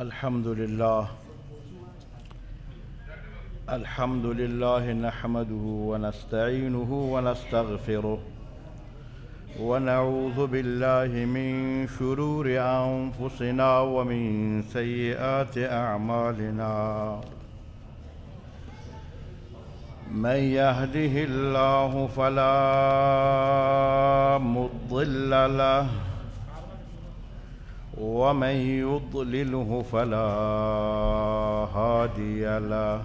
الحمد لله. الحمد لله نحمده ونستعينه ونستغفره، ونعوذ بالله من شرور أنفسنا ومن سيئات أعمالنا. من يهده الله فلا مضل له، ومن يضلله فلا هادي له.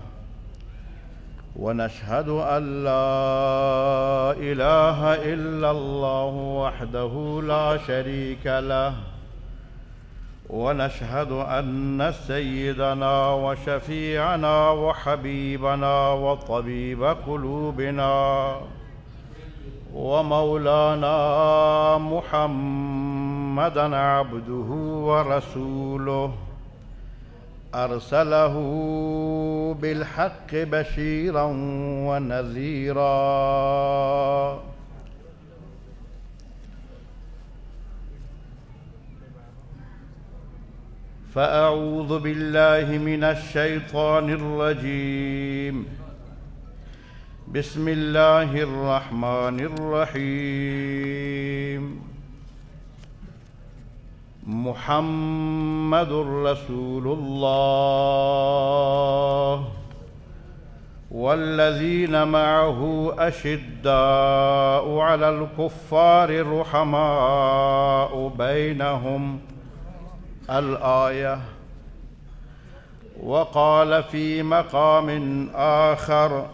ونشهد أن لا إله إلا الله وحده لا شريك له، ونشهد أن سيدنا وشفيعنا وحبيبنا وطبيب قلوبنا ومولانا محمدا عبده ورسوله، أرسله بالحق بشيرا ونذيرا. فأعوذ بالله من الشيطان الرجيم. بسم الله الرحمن الرحيم. محمد رسول الله والذين معه أشداء على الكفار رحماء بينهم. الآية. وقال في مقام آخر: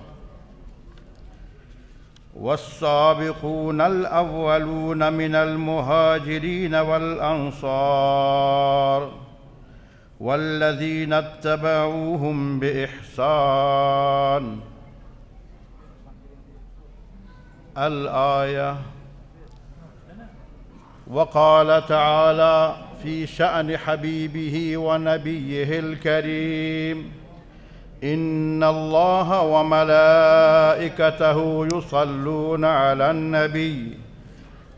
والسابقون الأولون من المهاجرين والأنصار والذين اتبعوهم بإحسان. الآية. وقال تعالى في شأن حبيبه ونبيه الكريم: إن الله وملائكته يصلون على النبي،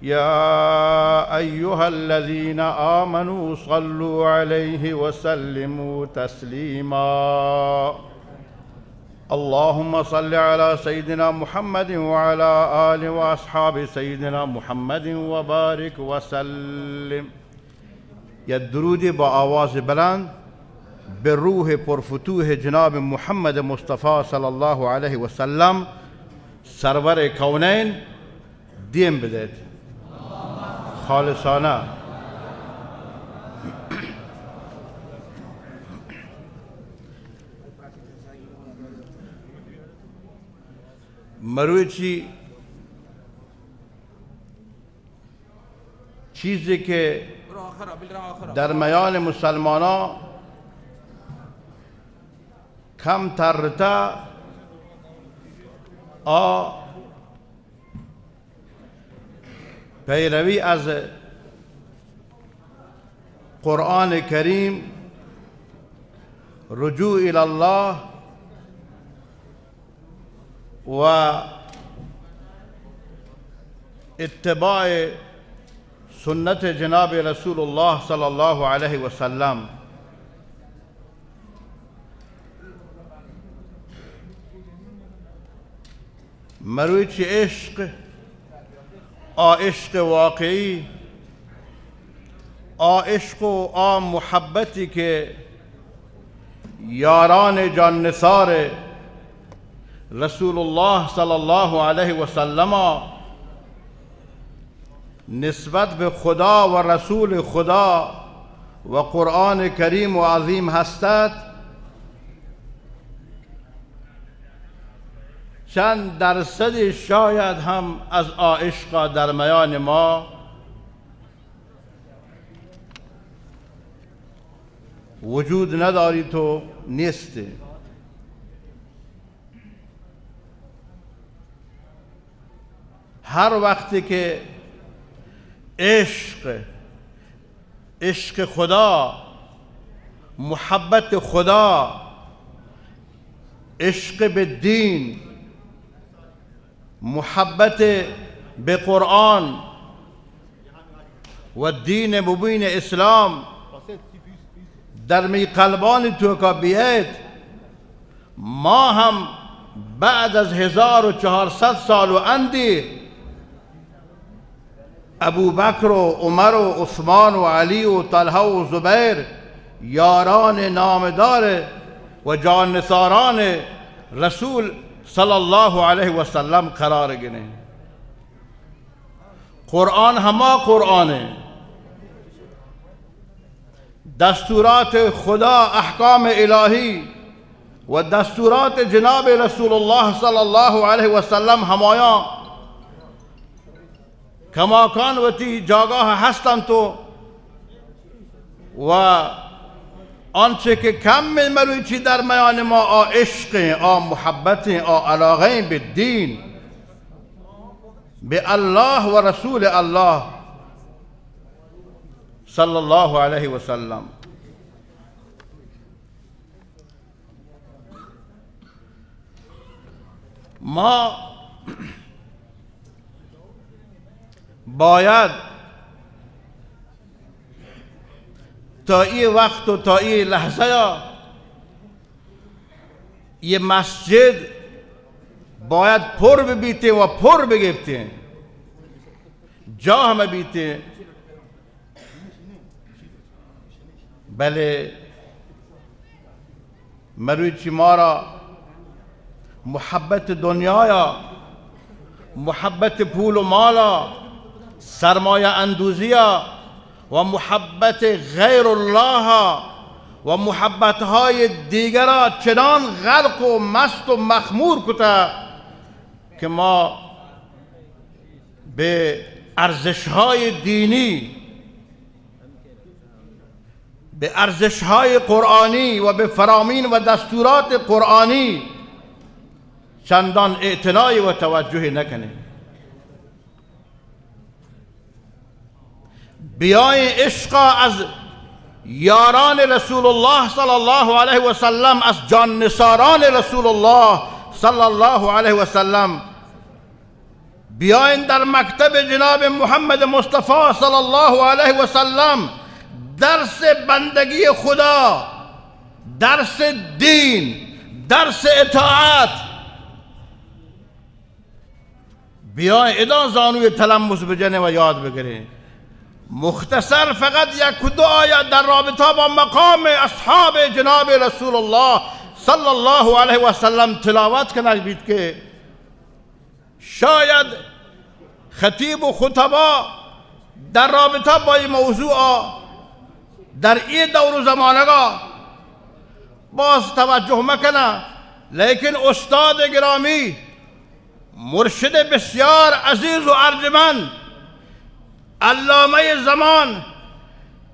يا أيها الذين آمنوا صلوا عليه وسلموا تسليما. اللهم صل على سيدنا محمد وعلى آل وأصحاب سيدنا محمد وبارك وسلم. یک درودے با آواز بلند به روح پرفتوح جناب محمد مصطفی صلی الله علیه و سلم، سرور کونین، دیم بدیت. خالصانه. مروچی چیزے کہ در میان مسلماناں کم ترتا، آ پیروی از قرآن کریم، رجوع الی الله و اتباع سنت جناب رسول الله صلی الله علیه و سلم. مروچی عشق، آ عشق واقعی، آ عشق و آ محبتی که یاران جان نثار رسول الله صلی الله علیه و سلم نسبت به خدا و رسول خدا و قرآن کریم و عظیم هستد، چند درصدی شاید هم از آ عشقا در میان ما وجود نداریت و نیست. هر وقتی که عشق، عشق خدا، محبت خدا، عشق به دین، محبت به قرآن و دین مبین اسلام در می قلبانی توکا بیایت، ما هم بعد از هزار و چهارصد سال و اندی ابوبکر و عمر و عثمان و علی و طلحه و زبیر یاران نامدار و جانثاران رسول صلی الله علیه و سلم قرار گنیں. قرآن هما قرآن ایں. دستورات خدا، احکام الهی و دستورات جناب رسول الله صلی الله علیه و سلم همایاں کماکان وتی جاگاه هستنت و، و آنچه که کم مروچی در میان ما آ عشق ایں، آ محبت ایں، آ علاقه ایں به دین، به الله و رسول الله صلی الله علیه و سلم. ما باید تا ای وقت و تا ای لحظه یا ای مسجد باید پر ببیتیں و پر بگپتیں، جا همه بیتیں. بلے مروچی مارا محبت دنیایا، محبت پول و مالا، سرمایه اندوزیا و محبت غیر الله و محبت‌های دیگرا چنان غرق و مست و مخمور کته که ما به ارزش‌های دینی، به ارزش‌های قرآنی و به فرامین و دستورات قرآنی چندان اعتنایی و توجهی نکنیم. بیاین عشقا از یاران رسول الله صلی الله علیه و سلم، از جان‌نثاران رسول الله صلی الله علیه و سلم، بیاین در مکتب جناب محمد مصطفی صلی الله علیه و سلم درس بندگی خدا، درس دین، درس اطاعت، بیاین ادا زانوی تلمس بجنین و یاد بگرین. مختصر فقط یک دو آیت در رابطه با مقام اصحاب جناب رسول الله صلی الله علیه و سلم تلاوت کنگ بیت که شاید خطیب و خطبا در رابطه با این موضوع در این دور و زمانگا باز توجه مکنه، لیکن استاد گرامی، مرشد بسیار عزیز و ارجمند، علامهٔ زمان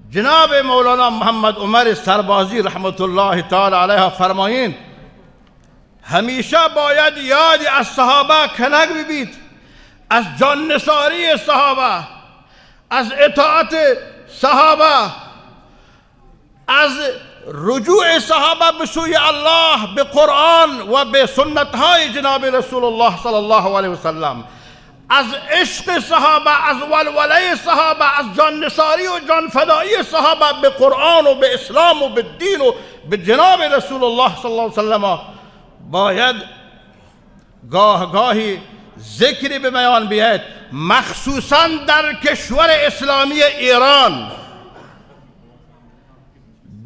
جناب مولانا محمد عمر سربازی رحمت الله تعالی علیه فرمایین، همیشه باید یاد از صحابه کنگ ببیت، از جان‌نثاری صحابه، از اطاعت صحابه، از رجوع صحابه به سوی الله، به قرآن و به سنت‌های جناب رسول الله صلی الله علیه و سلم، از عشق صحابه، از ولولهٔ صحابه، از جان‌نثاری و جان‌فدایی صحابه به قرآن و به اسلام و به دین و به جناب رسول الله صلی الله علیه و سلم باید گاه گاهی ذکری به میان بیاید، مخصوصاً در کشور اسلامی ایران.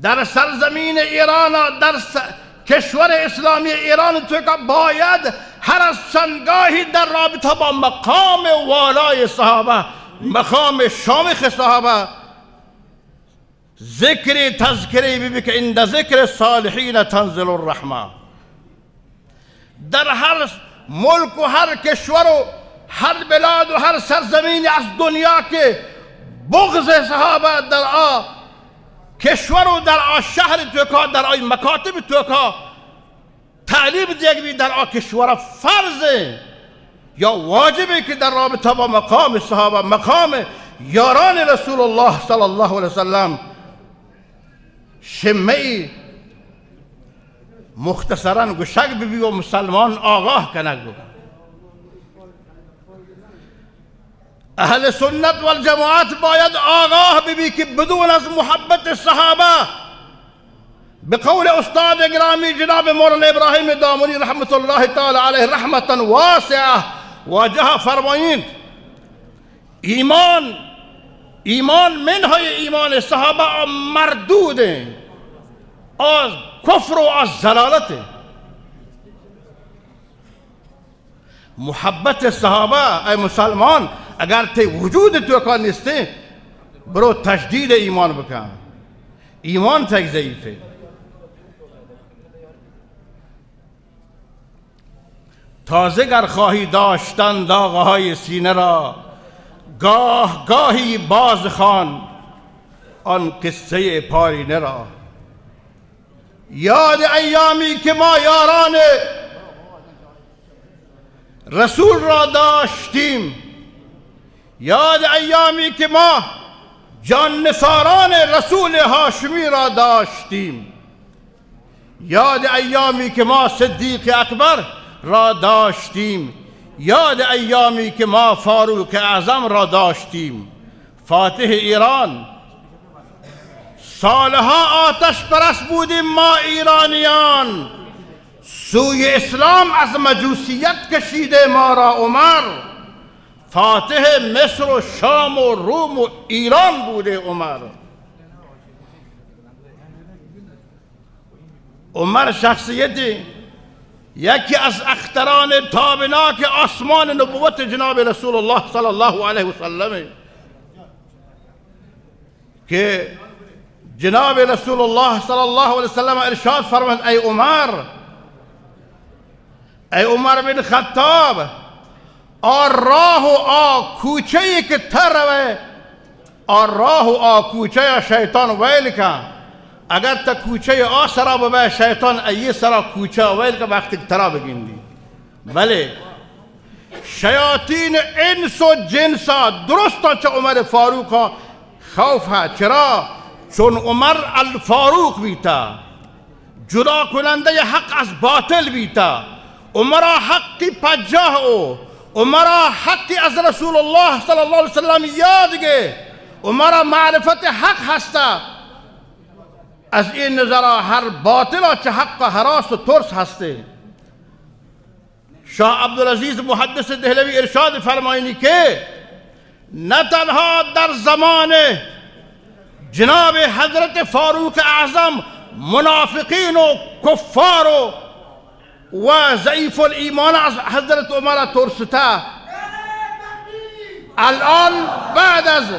در سرزمین ایران، در س-، کشور اسلامی ایران توکا باید هر از چند گاهی در رابطه با مقام والای صحابه، مقام شامخ صحابه، ذکری تذکری ببی که عند ذکر الصالحین تنزل الرحمه. در هر ملک و هر کشور و هر بلاد و هر سرزمینی از دنیا که بغض صحابه در آ کشور و در آ شهر توکا، در آی مکاتب توکا تعلیم دیگ بی، در آ کشور فرض یا واجبه که در رابطه با مقام صحابه، مقام یاران رسول الله صلی الله علیه وسلم شمه ای مختصراً گوشگ ببی و مسلمان آگاه کنگ ببی. اهل سنت والجماعت باید آگاه ببی که بدون از محبت صحابه بقول استاد گرامی جناب مولانا ابراہیم دامنی رحمت اللہ تعالی علیہ رحمتا واسعہ، واجہ فرمائینت، ایمان، ایمان منہ ایمان صحابہ مردود ہیں، آ کفر و آ ضلالت ہیں۔ محبت صحابہ، اے مسلمان، اگر تئی وجود توکا نیستیں، برو تجدید ایمان بکن۔ ایمان تک ضعیف ہے۔ تازہ گر خواہی داشتن داغهای سینه را، گاه گاهی باز خوان آن قصهٔ پارینه را. یاد ایامی که ما یاران رسول را داشتیم، یاد ایامی که ما جان نثاران رسول هاشمی را داشتیم، یاد ایامی که ما صدیق اکبر را داشتیم، یاد ایامی که ما فاروق اعظم را داشتیم. فاتح ایران، سالها آتش پرست بودیم ما ایرانیان، سوی اسلام از مجوسیت کشیده ما را عمر، فاتح مصر و شام و روم و ایران بوده عمر. عمر شخصیتی یکی از اختران تابناک آسمان نبوت جناب رسول الله صلی الله علیه و سلم که جناب رسول الله صلی الله علیه و سلم ارشاد فرماند: ای عمر، ای عمر بن خطاب، آ راہ و آ کوچہ ای کہ تہ روئے، آ راہ و آ کوچہ ءَ شیطان ویل کن۔ اگر تہ کوچہ ءِ آ سرا ببئے، شیطان ای سرا کوچہ ءَ ویل کن، وقتی کہ ترا بگندی۔ بلے شیاطین انس و جنس ءَ درستاں چہ عمر فاروق ءَ خوف ءَ، چرا؟ چون عمر الفاروق بیتہ، جدا کنندہ حق از باطل بیتہ۔ عمر ءَ حقی پجاہ او، عمر ءَ حقی از رسول اللہ صلی اللہ علیہ وسلم یاد گے، عمر ءَ معرفت حق ہستہ۔ از این نظر ءَ ہر باطل ءَ چہ حق ءَ ہراس و ترس ہستے۔ شاہ عبدالعزیز محدث دہلوی ارشاد فرمائینی کہ نہ تنہا در زمان جناب حضرت فاروق اعظم منافقین و کفار و، و ضعیف الایمان از حضرت عمر ترستہ، الان بعد از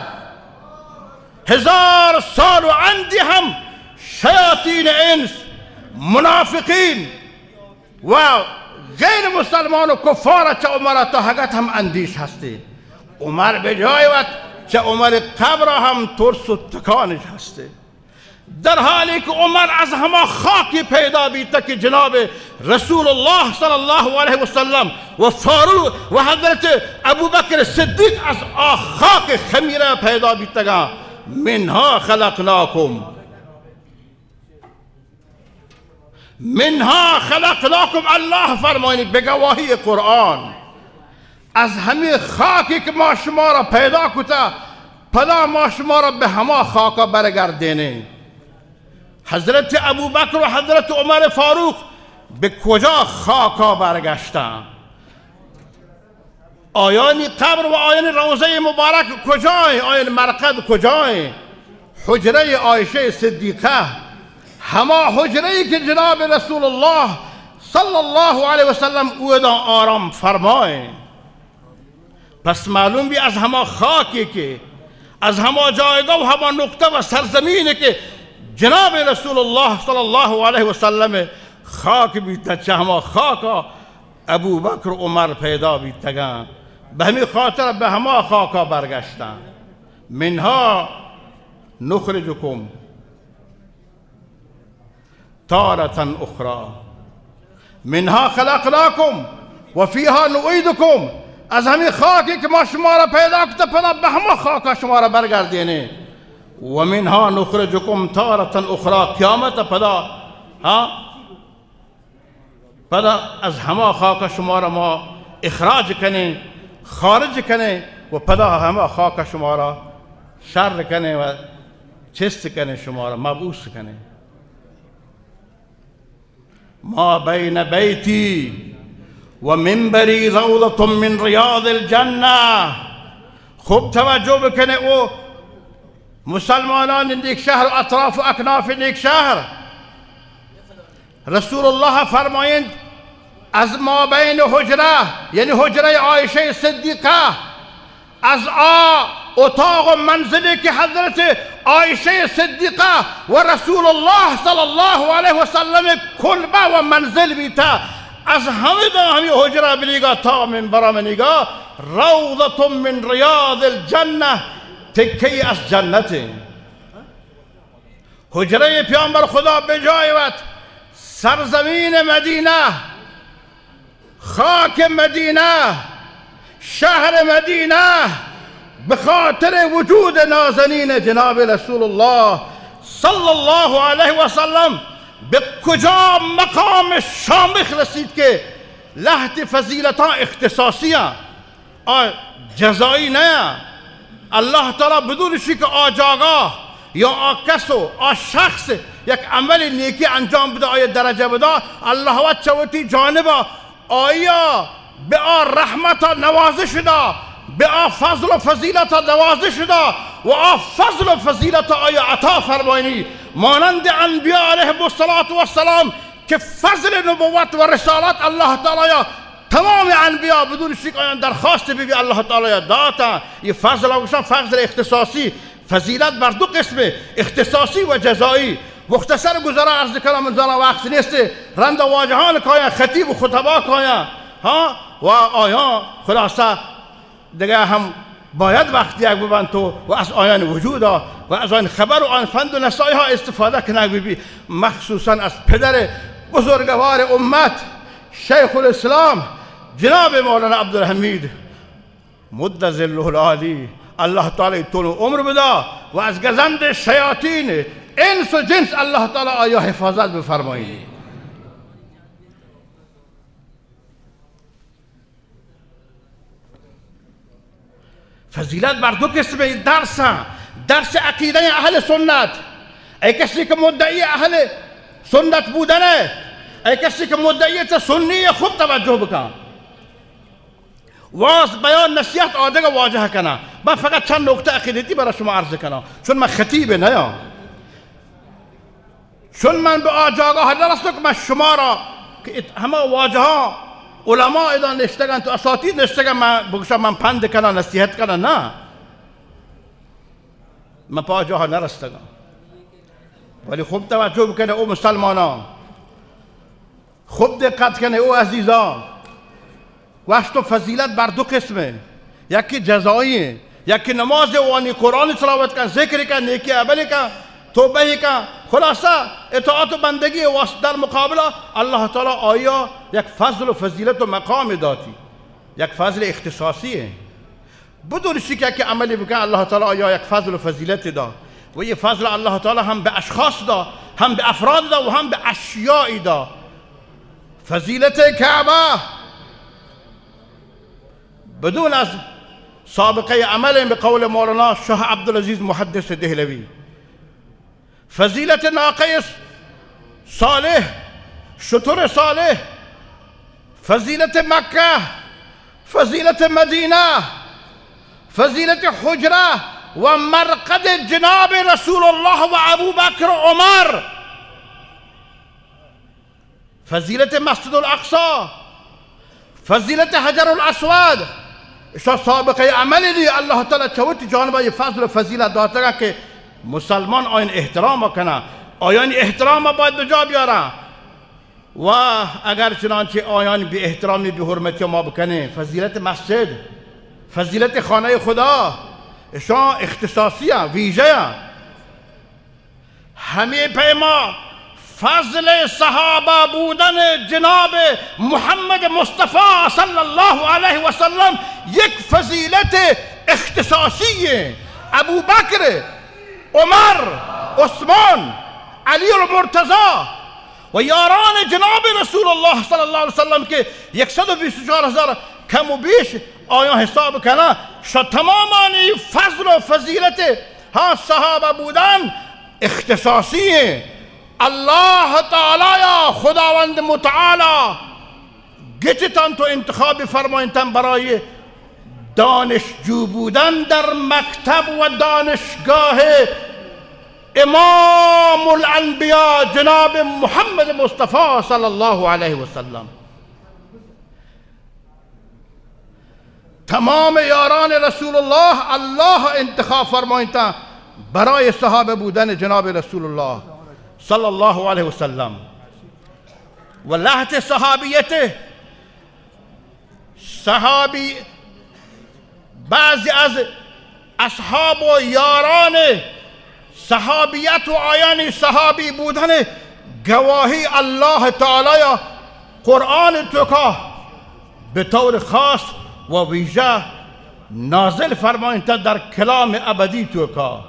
ہزار سال و اندی ہم شیاطین انس، منافقین، و غیر مسلمان و کفار چہ عمر ءَ تاہگت ہم اندیش ہستے۔ عمر بجائے وت چہ عمر قبر ءَ ہم ترس و تکانش ہستے۔ در حالی کہ عمر از ہما خاکی پیدا بیتہ کہ جناب رسول اللہ صلی اللہ علیہ وسلم و فاروق و حضرت ابوبکر صدیق از آ خاک خمیرہ پیدا بیتگاں۔ منها خلقناکم۔ منها خلقناکم، اللہ فرمائنی بہ گواہی قرآن، از ہمے خاکی کہ ما شمارا پیدا کتہ، پدا ما شمارا بہ ہما خاکا برگردینیں۔ حضرت ابوبکر و حضرت عمر فاروق بہ کجا خاکا برگشتاں؟ آیانی قبر و آیانی روضہ مبارک کجائیں؟ آیانی مرقد کجائیں؟ حجرہ عائشہ صدیقہ، ہما حجرہ کہ جناب رسول اللہ صلی اللہ علیہ وسلم اودا آرام فرمائیں۔ پس معلوم بی از ہما خاکی کہ، از ہما جایگاہ و ہما نقطہ و سرزمین کہ جناب رسول اللہ صلی اللہ علیہ وسلم خاک بیتہ، چہ ہما خاکا ابو بکر و عمر پیدا بیتگاں، بہ ہمے خاطر بہ ہما خاکا برگشتاں۔ منها نخرجکم تارة اخری، منها خلقناکم و فیها نعیدکم، از ہمے خاکی کہ ما شمارا پیدا کتہ، پدا بہ ہما خاکا شمارا برگردینیں۔ و منها نخرجکم تارة اخری، قیامت پدا، ہاں، پدا از ہما خاکا شمارا ما اخراج کنیں، خارج کنیں و پدا ہما خاکا شمارا شر کنیں و چست کنیں، شمارا مبعوث کنیں۔ ما بین بیتی و منبری روضة من ریاض الجنة. خوب توجہ بکنے او مسلمانان نیک شہر و اطراف و اکناف نیک شہر. رسول اللہ فرمائند، از ما بین حجرہ، یعنی حجرہ عائشہ صدیقہ، از آ اتاق و منزلی که حضرت عائشہ صدیقہ و رسول اللہ صلی اللہ علیہ وسلم کلبہ و منزل بیتا، از ہمدا ہمی حجرہ بلیگا تا منبرا منیگا، روضة من ریاض الجنة، تکئی از جنت. حجرہ پیامبر خدا بجای وت، سرزمین مدینہ، خاک مدینہ، شہر مدینہ، بخاطر وجود نازنین جناب رسول اللہ صلی اللہ علیہ وسلم، بہ کجا مقام شامخ رسید کہ لہتی فضیلتاں اختصاصیاں، آ جزائی نہ. اللہ تعالی بدون شی کہ آ جاگہ یا آ کس و آ شخص یک عمل نیکی انجام بدا، آئی درجہ بدا، اللہ وت چہ وتی جانبا آیا بہ آ رحمتا نوازش دا، بہ آ فضل و فضیلتا نوازش دا و آ فضل و فضیلتا آیا عطا فرمائنی. مانند انبیاء علیہ الصلاة والسلام کہ فضل نبوت و رسالت اللہ تعالی یا تمام انبیاء بدون شک آیان درخواست بی بی اللہ تعالی یا داتا. یہ فضل گوشن فضل اختصاصی، فضیلت بر دو قسم، اختصاصی و جزائی. مختصر گزرا عرض کنم، من زانا وقت نیست، رند واجہان کایاں، خطیب و خطبا کایاں، ہاں، و آیاں خلاصہ دگہ ہم باید وقت دیگ ببنت و، و از آیان وجودا و از آیان خبر و آیان فند و نصایحا استفادہ کنگ ببی، مخصوصاً از پدر بزرگوار امت شیخ الاسلام جناب مولانا عبدالحمید مد ظلہ العالی، اللہ تعالی طول عمر بدا و از گزند شیاطین انس و جنس اللہ تعالی آیا حفاظت بفرمائینی. فضیلت بر دو قسم، درس، درس عقیدہ اہل سنت. اے کسی کہ مدعی اہل سنت بودن ہے، اے کسی کہ مدعی چہ سنی ہے، خوب توجہ بکن. واز بیان نصیحت آدگہ واجہ کناں. من فقط چند نکتہ عقیدتی برای شما عرض کناں، چون من خطیب نیاں. چون من بہ آ جاگہ نرستگ کہ من شمارا کہ ات-، ہما واجہاں علماء ادا نشتگن تو اساتید نشتگن، من بگوشاں من پند کناں، نصیحت کناں، نہ. من پہ آ جاہا نرستگاں. ولی خوب توجہ بکنے او مسلماناں، خوب دقت کنے او عزیزاں. گوشت و فضیلت بر دو قسمیں، یکی جزائی ہیں، یکی نماز وانی، قرآن تلاوت کن، ذکر کن، نیکی عمل کن، توبہ کن، خلاصہ اطاعت و بندگی واسطہ در مقابلہ اللہ تعالی آیا یک فضل و فضیلت و مقام داتی، یک فضل اختصاصی ہیں. بدون شک کہ عملی بکن، اللہ تعالی آیا یک فضل و فضیلت دا. و یہ فضل اللہ تعالی ہم بہ اشخاص دا، ہم بہ افراد دا و ہم بہ اشیاء دا. فضیلت کعبہ بدون از سابقہ عمل بہ قول مولانا شاہ عبدالعزیز محدث دہلوی. فضیلت ناقہ صالح، شتر صالح، فضیلت مکہ، فضیلت مدینہ، فضیلت حجرہ و مرقد جناب رسول اللہ و ابوبکر و عمر، فضیلت مسجد الاقصی، فضیلت حجر الاسود، اشاں سابقہ عملی دی. اللہ تعالی چہ وتی جانبا یہ فضل و فضیلت داتگا کہ مسلمان آیان احترام کنن، آیان احترام باید بجا بیارن. و اگر چنانچہ آیان بے احترامی، بے حرمتی ما بکنیں، فضیلت مسجد، فضیلت خانہ خدا، اشاں اختصاصی ہیں، ویژہ ہیں. ہمے پیما فضل صحابہ بودن جناب محمد مصطفی صلی اللہ علیہ وسلم یک فضیلت اختصاصی ہیں. ابوبکر، عمر، عثمان، علی المرتضی و یاران جناب رسول اللہ صلی اللہ علیہ وسلم کہ یک صد و بیست و چار ہزار کم و بیش آیاں حساب کناں، شہ تمامانی فضل و فضیلت ہاں صحابہ بودن اختصاصی ہیں. الله تعالی یا خداوند متعالی گچتان تو انتخاب فرمائنتن برای دانشجو بودن در مکتب و دانشگاه امام الانبیاء جناب محمد مصطفی صلی الله علیه و سلم. تمام یاران رسول الله، الله انتخاب فرمائنتن برای صحابه بودن جناب رسول الله صلی الله علیه و سلم. و لهت صحابیت، صحابی، بعضی از اصحاب و یاران صحابیت و آیانی صحابی بودن گواهی الله تعالی قرآن توکا به طور خاص و ویژه نازل فرمائنته در کلام ابدی توکا،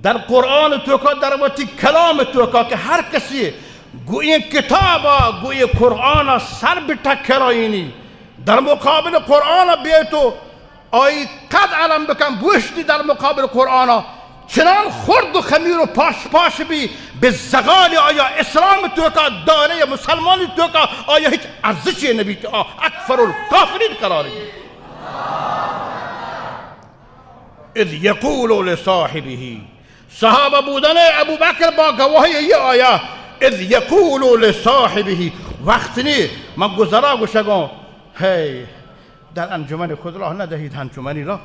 در قرآن توکا، در وتی کلام توکا که هر کسی گو این کتابا، گو این قرآنا سر بٹکرائینی، در مقابل قرآن بیت و آئی قد علم بکن، بوشتی در مقابل قرآن چنان خرد و خمیر و پاش پاش بی، به زغال آیا اسلام توکا، دایرهٔ مسلمانی توکا آیا هیچ ارزشی نبیت، آ اکفر الکافرین قرار گی. اذ یقول لصاحبه، صحابه بودن ابوبکر با گواهی ای آیا، اذ یقول لصاحبه، وقت نی من گذرا گوشگوں، هی در انجمن خود راه ندهید، انجمنی را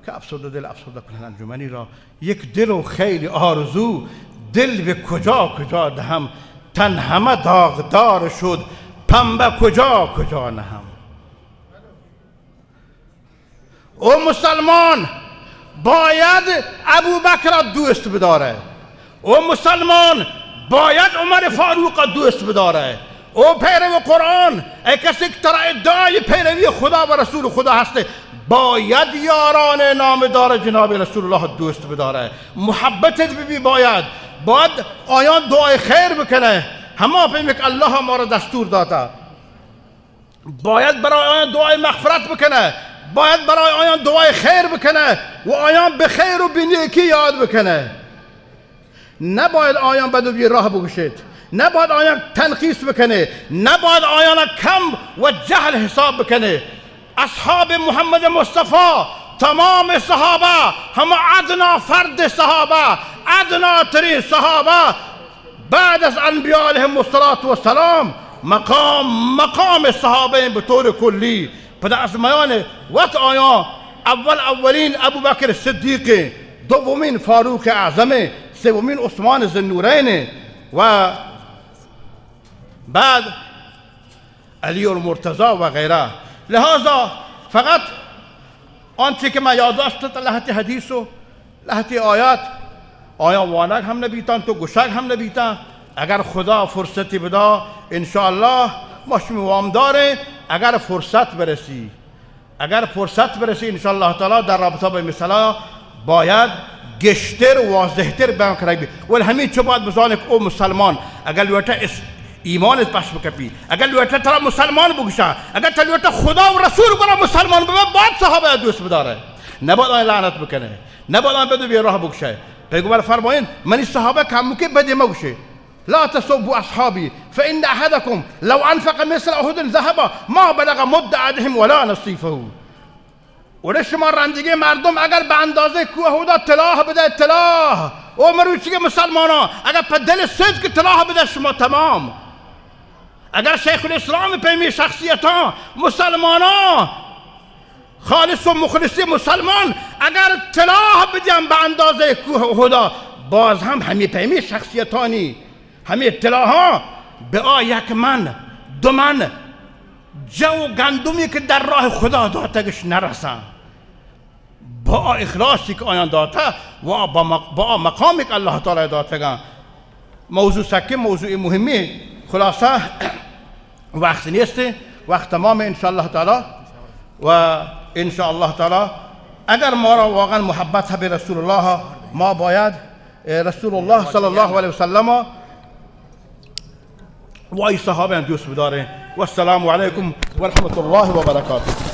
که افسرده دل افسرده کنند، انجمنی را یک دل و خیلی آرزو، دل به کجا کجا دهم، تن همه داغدار شد، پنبه کجا کجا نهم. او مسلمان، باید ابوبکر را دوست بداره. او مسلمان، باید عمر فاروق را دوست بداره. او پیرو قرآن، ای کسی که ترا ادعای پیروی خدا و رسول خدا هسته، باید یاران نامدار جناب رسول الله دوست بداره، محبتت ببی. باید، باید آیان دعای خیر بکنه، هما پیمی که الله ما را دستور داته. باید برای آیان دعای مغفرت بکنه، باید برای آیان دعای خیر بکنه و آیان به خیر و به نیکی یاد بکنه. نباید آیان بد و بیراه بگوشید، نباید آیان تنقیص بکنه، نباید آیان کم و جهل حساب بکنه. اصحاب محمد مصطفی، تمام صحابه، همه ادنا فرد صحابه، ادنا ترین صحابه، بعد از انبیاء علیهم الصلاة والسلام، مقام، مقام صحابه به طور کلی، پدا از میان وت آیان اول اولین ابوبکر صدیق، دومین فاروق اعظم، سومین عثمان ذوالنورین و بعد علی المرتضی و غیره. لهذا فقط آنچه که من یادداشت لهتی حدیث و لهتی آیات، آیان وانگ هم نبیتن، تو گوشگ هم نبیتن. اگر خدا فرصتی بدا، انشاءالله ما شمی وامداریں، اگر فرصت برسی، اگر فرصت برسی، انشاءالله تعالی در رابطه با این مسئله باید گشتر واضحتر بیان کنگ بی. ولی همین چو باید بزانه که او مسلمان، اگر لوٹه اس ایمان پش بکپی، اگر لوٹه ترا مسلمان بگوشه، اگر ترا لوٹه خدا و رسول گورا مسلمان ببه، باید صحابه دوست بداره، نباید آیان لعنت بکنه، نباید آیان بد و بیراه بگوشه. پیغمبر فرمایین، منی صحابه کموکه بدی مگوشه. لا تسبوا اصحابی فان احدکم لو انفق مثل احد ذهبا ما بلغ مد احدهم ولا نصیفه. اوڑے شما رندگی مردم اگر به اندازه کوه احدا طلا بدهید، طلا، او مروچی که مسلمانان اگر په دل صدق طلا بدهید، شما تمام. اگر شیخ الاسلام پیمی شخصیتان، مسلمانان، خالص و مخلصی مسلمان اگر طلا بدهند به اندازه کوه احدا، باز هم همی پیمی شخصیتانی همی طلاها به آ یک من، دو من جو و گندمی که در راه خدا داتگش نرسن. با آ اخلاصی که آیان داته و با مق-، با آ مقامی که الله تعالی داتگن. موضوع سکه موضوع مهمی، خلاصه وقت نیست، وقت تمام انشاءالله تعالی. و انشاءالله تعالی اگر ما را واقعاً محبت به رسول الله، ما باید، اه، رسول الله صلی الله علیه و سلم و آئی صحابه دوست بداریں. والسلام علیکم و رحمت الله و برکاته.